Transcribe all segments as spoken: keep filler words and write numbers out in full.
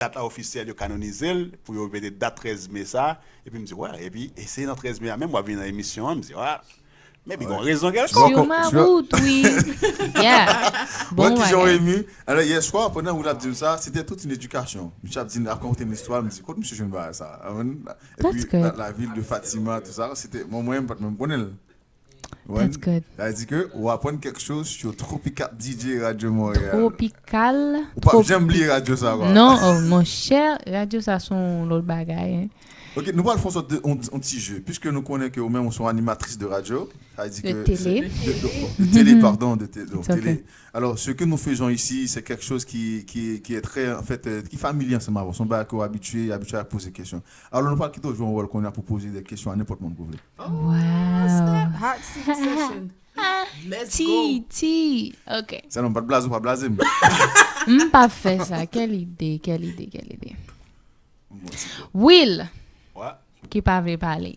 dat la ofisyèl, yo kanonize l, pou yo mete dat trèz me sa, epi m di, wè, epi, e se nan trèz me a menm w ap vin nan emisyon an, m di, wè, men pi gon rezon kèlkonk. Sur ma route, wi. Yeah. Bon bagay. Alò, yè swa, pandan ou t ap di m sa, c'était toute une éducation. Misye ap di, ap konte m istwa, m di, kot misye jwenn bagay sa? Epi, la, la ville de Fatima, tout sa, c'était, mwen, mwen, m pa t menm konnen l. That's good. Sa vle di ke ou aprann kèk choz sou Tropical D J Radio Montréal. Tropical. Ou p ap janm bliye radyo sa, kwa. Non, oh, mon cher, radyo sa se yon lòt bagay, hein. Ok, nou pral fè yon sòt de, yon, yon ti jeu. Puisque nou konnen ke ou menm ou se yon animatris de radyo, sa vle di ke de télé. De, de, de télé, pardon, de té-, de télé. Alors, ce que nous faisons ici, c'est quelque chose qui, qui, qui est très, en fait, euh, ki familye ansanm avè w. Se yon bagay ke w abitye, abitye a poze kesyon. Alò, nou pral kite w jwe yon wòl kounye a pou poze de kesyon a nenpòt moun ke w vle. Wow. Hot seat session. Let's go. Ti, ti. Ok. Sa non, pa t blaze, ou pa blaze m. M pa fè sa. Quelle idée, quelle idée, quelle idée. Will, ki pa vle pale.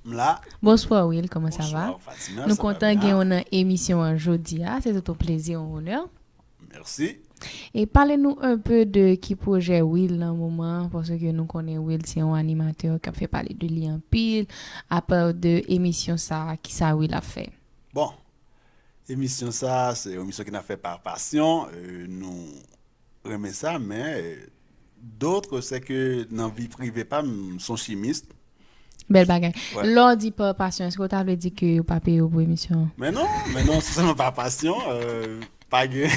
M la. Bonswa, Will, kòman sa va? Bonswa, Fatima, sa va byen. Nou kontan gen w nan emisyon an jodi a. Se tout yon plezi, yon onè. Mèsi. E pale nou un peu de ki pwojè Will nan moman an, paske nou konnen Will se yon animatè k ap fè pale de li anpil. Apa de emisyon sa a, kisa Will ap fè? Bon, emisyon sa a, se yon emisyon ke n ap fè pa pasyon. Euh, nou renmen sa, men, euh, d'autres, c'est que nan vi prive pa m, m se yon chimist. Bèl bagay. Lè w di pa pasyon, èske w ta vle di ke yo pa peye w pou emisyon an? Men non, men non, se sèlman pa pasyon, euh, pa gen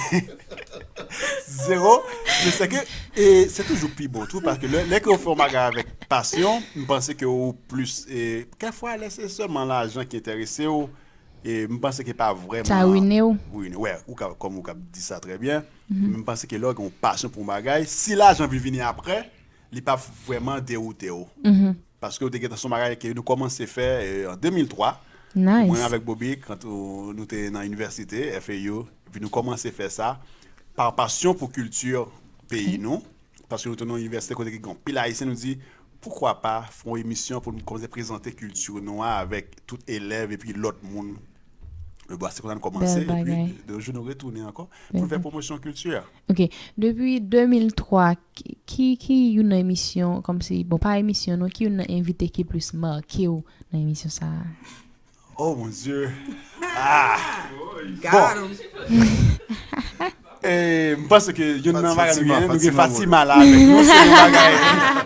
zéro. Men se ke, e se toujou pi bon tou, paske lè, lè ke w fè yon bagay avèk pasyon, m panse ke ou plis, e kèk fwa, lè se sèlman lajan ki enterese w, e m panse ke pa vrèman. Sa rine w? Rine, wè, ou ka, kòm ou ka di sa trè byen. Men m panse ke lè w gen yon pasyon pou yon bagay, si lajan vin vini apre, li p ap vrèman dewoute w. Paske w te gentan se yon bagay ke nou kòmanse fè, e, an de mil twa. Nice. Mwen avèk Bobby, kan nou te nan inivèsite, F A U, epi nou kòmanse fè sa pa pasyon pou kilti peyi nou. Paske nou te nan yon inivèsite kote ki gen anpil Ayisyen, nou di, poukwa pa fè yon emisyon pou nou kòmanse prezante kilti nou an avèk tout elèv epi lòt moun. Bon, se konsa nou kòmanse, epi de nos jours nou retounen ankò pou nou fè pwomosyon kilti a. Ok, depi de mil twa, ki, ki, ki youn nan emisyon, kòmsi, bon, pa emisyon non, ki youn nan envite ki plis make w nan emisyon sa a? Oh mon Dieu. Ah. Bon. E, m panse ke youn nan bagay nou gen, nou gen Fatima la avèk nou, se yon bagay.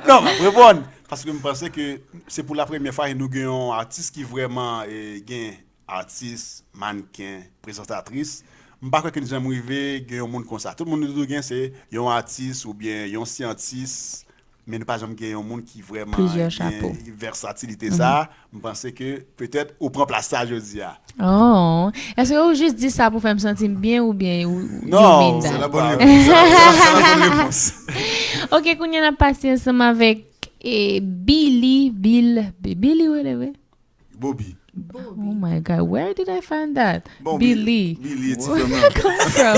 Non, m ap reponn. Paske m panse ke se pou la premyè fwa nou gen yon atis ki vrèman, e, gen atis, mannken, prezantatris. M pa kwè ke n janm rive gen yon moun konsa. Tout moun nou toujou gen se yon atis oubyen yon syantis, men nou pa janm gen yon moun ki vrèman gen vèsatilite sa. M panse ke petèt ou pran plas sa jodi a. Oh, èske ou jis di sa pou fè m santi m byen oubyen ou you mean that? Non, se la bòn repons. Se la, se la bòn repons. Ok, kounye a n ap pase ansanm avèk, e, Billy, Bill, Bi-, Billy, whatever. Bobby. Oh my God, where did I find that? Billy. Billy, ti frè m nan. Where come from?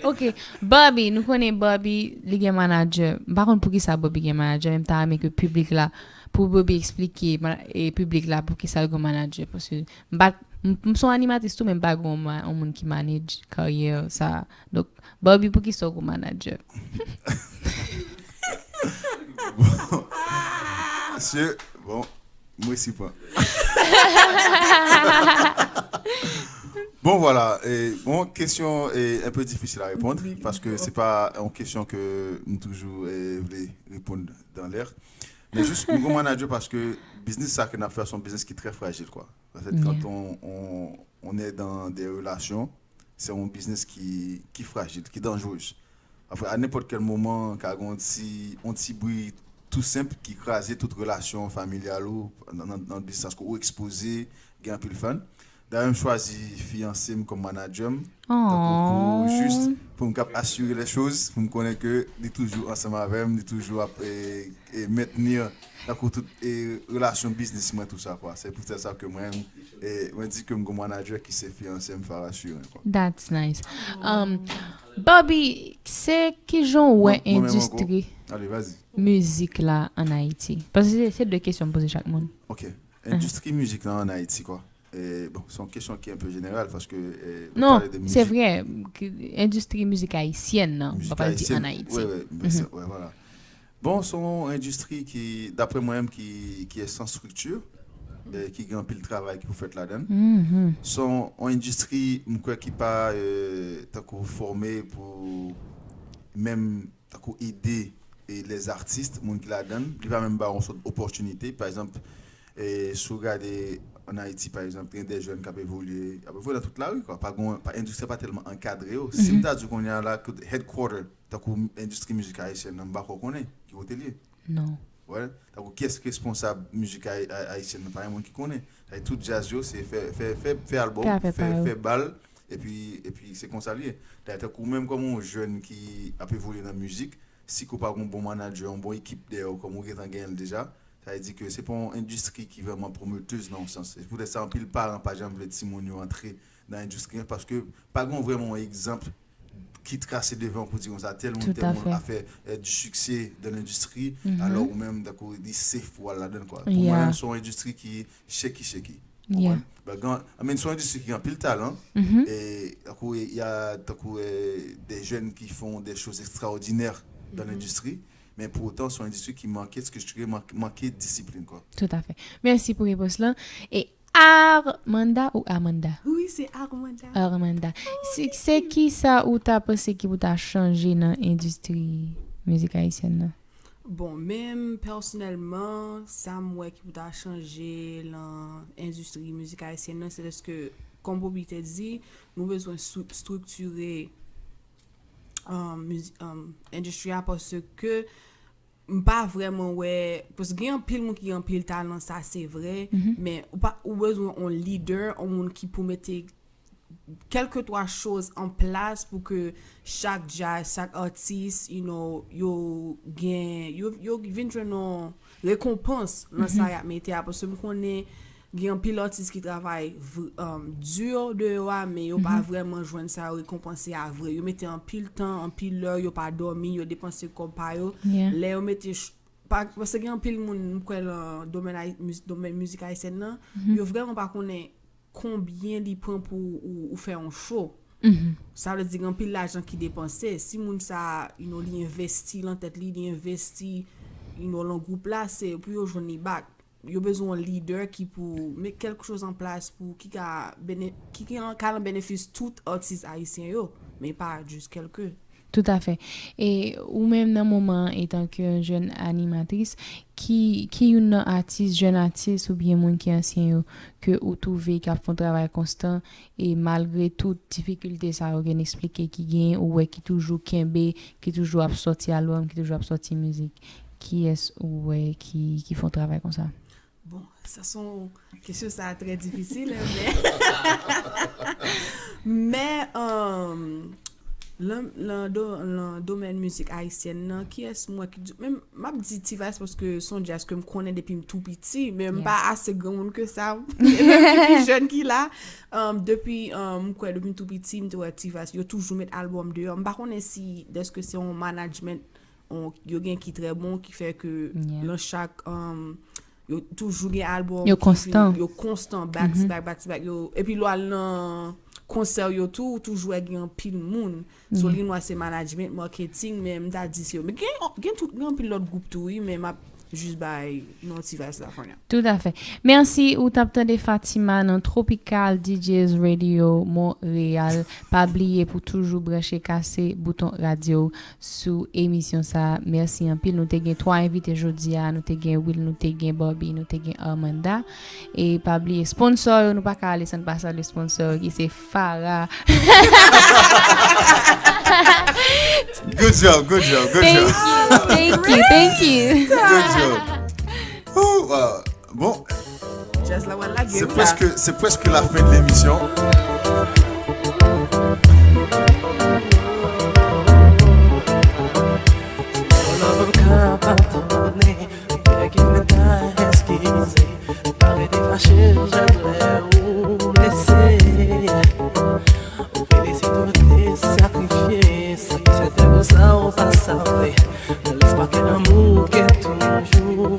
Ok, Bobby, nou konnen Bobby, li gen manager. M pa konn poukisa Bobby gen manager, men m ta renmen ke piblik la, pou Bobby eksplike ma-, e piblik la poukisa l gen manager. Paske m pa, m, m se yon animatris tou, men m pa gen yon ma-, yon moun ki manage karyè sa. Donk, Bobby, poukisa w gen manager? Bon. Mesye, bon, m resi pran. Bon, voilà. E, bon, kesyon e un peu difficile à répondre, paske se pa yon kesyon ke m toujou e vle reponn dan lè. Men jis, m gen manager paske biznis sa ke n ap fè, se yon biznis ki trè frajil, kwa. An fèt, quand on, on, on est dans des relations, se yon biznis ki, ki frajil, ki danjere. Apre, a nenpòt kèl moman, ka gen yon ti, yon ti bri tou senp ki kraze tout relasyon familyal ou nan, nan, nan biznis la, paske ou ekspoze, gen anpil fan. Dayè, m chwazi fiyanse m kòm manager m. Tankou pou jis, pou m kab asire les choses, pou m konnen ke li toujou ansanm avè m, li toujou ap, e, e, mentni, tankou tout, e, relasyon biznis mwen, tou sa, kwa. Se poutèt sa ke mwen, e, mwen di ke m gon manager ki se fiyanse m, Farah Surin, kwa. That's nice. Um, Bobby, se kijan w wè endistri mizik la ann Ayiti? Paske se, se de kesyon m poze chak moun. Ok. Endistri mizik la ann Ayiti, kwa. E, bon, se yon kesyon ki enpe jeneral paske e, Non, se vre, endistri mizik ayisyèn nan, pa pral di ann Ayiti. Wi, wi, voilà. Bon, se yon endistri ki, daprè mwen menm, ki, ki san strikti, e, ki gen anpil travay ki pou fèt ladan l. Se yon endistri, m kwè, ki pa e, tankou fòme pou menm tankou ede e, les artistes, moun ki ladan l. Li pa menm ba yon sòt opòtinite. Pa egzanp, e, si w gade ann Ayiti, pa egzanp, gen de jèn k ap evolye, y ap evolye nan tout lari, kwa. Pa gon, pa, endistri a pa tèlman ankadre yo. Si m ta di w kounye a la, ke headquarter, tankou endistri mizik ayisyèn nan, m pa kwè w konnen ki kote l ye. Non. Wè, tankou kiyès ki responsab mizik ay- ay- ayisyèn nan, pa gen moun ki konnen. Sa vle di tout djaz yo, se fè, fè, fè, fè albòm, fè, fè bal, epi, epi se konsa l ye. Dayè, tankou menm kòm yon jèn ki ap evolye nan mizik, si ke w pa gen yon bon manadjè, yon bon ekip dèyè w, kòm ou gentan genyen l deja, sa vle di ke se pa yon endistri ki vrèman pwometèz nan yon sans. Se poutèt sa anpil paran pa janm vle timoun yo antre nan endistri an, paske pa gen vrèman yon egzanp ki trase devan pou di konsa, tèl moun, tèl moun a fè e, du succès dans l'industrie, alò ou menm, tankou, li safe pou w al ladan l, kwa. Pou mwen menm, se yon endistri ki shaky, shaky. Konprann? But gen, I mean, se yon endistri ki gen anpil talan. E, tankou, y a, tankou, e, des jeunes qui font des choses extraordinaires dans l'industrie. Men pou otan, se yon endistri ki manke strikti, manke, manke disiplin, kwa. Toutafè. Mèsi pou repons lan. E Armanda ou Amanda? Wi, se Armanda. Armanda. Se, se ki sa ou ta panse ki pou ta chanje nan endistri mizik ayisyèn nan? Bon, menm pèsonèlman, sa m wè ki pou ta chanje nan endistri mizik ayisyèn nan, se dèske, kòm Bobby te di, nou bezwen stru- striktire um, mizi- um, endistri a, paske m pa vrèman wè, paske gen anpil moun ki gen anpil talan, sa se vre, men ou pa, ou bezwen yon lidè, yon moun ki pou mete kèlketwa choz an plas pou ke chak djaz, chak atis, you know, yo gen, yo, yo vin jwenn yon rekonpans nan sa y ap mete a, paske m konnen gen anpil atis ki travay vr- um, di deyò a, men yo pa vrèman jwenn sa yo rekonpanse a vre. Yo mete anpil tan, anpil lè, yo pa dòmi, yo depanse kòb pa yo. Lè yo mete, ch- pa, paske gen anpil moun, m kwè, nan domèn, domèn mizik ayisyèn nan, yo vrèman pa konnen konbyen li pran pou ou, ou fè yon show. Sa vle di gen anpil lajan ki depanse. Si moun sa, you know, li envesti lan tèt li, li envesti, you know, lan gwoup la, se pou yo jwenn li back. Yo bezwen yon lidè ki pou met kèlkechoz an plas pou ki ka bene- ki, ki ka nan benefis tout atis ayisyen yo, men pa jis kèlke. Toutafè. E ou menm nan moman an, etanke yon jèn animatris, ki, ki youn nan atis, jèn atis oubyen moun ki ansyen yo, ke ou twouve k ap fè yon travay konstan, e malgre tout difikilte sa yo gen eksplike ki genyen, ou wè ki toujou kenbe, ki toujou ap sòti albòm, ki toujou ap sòti mizik? Kiyès ou wè ki, ki fè yon travay konsa? Bon, sa se yon kesyon sa trè difisil, men men um, lan, lan, do, lan domèn mizik ayisyèn nan, kiyès mwen ki di, men m ap di T-Vice paske se yon djaz ke m konnen depi m tou piti, men m pa ase granmoun ke sa, m pi jèn ki la. Um, depi, um, m kwè depi m tou piti, m te wè T-Vice, yo toujou met albòm deyò. M pa konnen si dèske se yon management, on, yo gen ki trè bon, ki fè ke lan chak, um, yo toujou gen albòm. Yo konstan. Yo konstan, back to back, back to back. Yo, epi lè w al nan konsè yo tou, ou toujou wè gen anpil moun. So, li nwa se management, marketing, men m ta di se yo. Men gen, gen tout, gen anpil lòt gwoup tou, wi, men m ap jis bay non T-Vice la kounye a. Toutafè. Mèsi, ou t ap tande Fatima nan Tropical D Js Radio Montréal. Pa bliye pou toujou branche Kase Bouton Radyo sou emisyon sa a. Mèsi anpil. Nou te gen twa envite jodi a. Nou te gen Will, nou te gen Bobby, nou te gen Armanda. E pa bliye sponsò yo, nou pa ka ale san n pa salye sponsò yo ki se Farah. Good job, good job, good job. Thank you, thank you, thank you. Good job. Ooh, wow. Bon. Jazz la wè lage Se prèske, se prèske la fen de lemisyon. Love ka padone, bèk mwen ta eskize. Pa rete fache, jèm lè ou blese. Ou felisite ou te sakrifye, sa ki se te pou sa ou pa save. Nan lespwa ke lanmou ke toujou